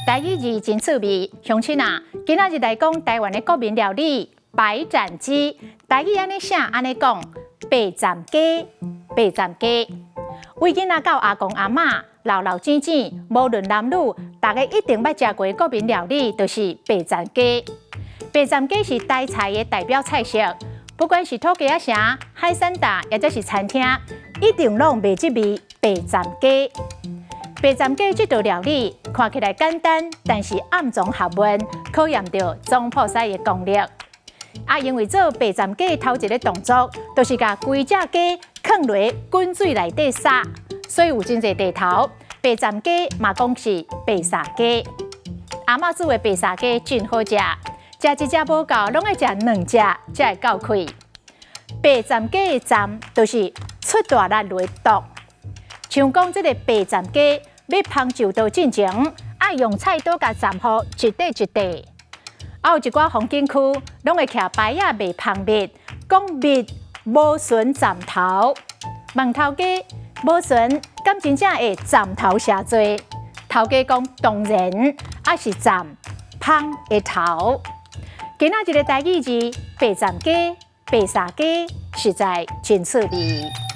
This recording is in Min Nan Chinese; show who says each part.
Speaker 1: 台語字真趣味，鄉親啊，今仔日來講台灣的國民料理白斬雞。台語按呢寫，按呢講，白斬雞，白斬雞。為囡仔到阿公阿嬤、老老姊姊，無論男女，逐家一定捌食過的國民料理，就是白斬雞。白斬雞是台菜的代表菜色，不管是土雞仔城、海產檔，抑者是餐廳，一定攏賣這味白斬雞。白斬雞這道料理看起來簡單，但是暗藏學問，考驗著總鋪師的功力。啊，因為做白斬雞頭一个動作，就是共規隻雞囥落滾水內底煠，所以有真濟地頭白斬雞嘛講是白煠雞。阿嬤煮的白煠雞真好食，食一隻無夠，攏愛食兩隻才會夠氣。白斬雞的斬就是出大力來剁。像講這个白斬雞欲烹就刀進前，愛用菜刀共斬予一塊一塊。啊，有一寡風景區攏會徛牌仔賣蜂蜜，講蜜無純斬頭。問頭家無純，敢真正會斬頭謝罪？頭家講當然，抑是斬蜂的頭。今仔日的台語字白斬雞、白煠雞，實在真趣味。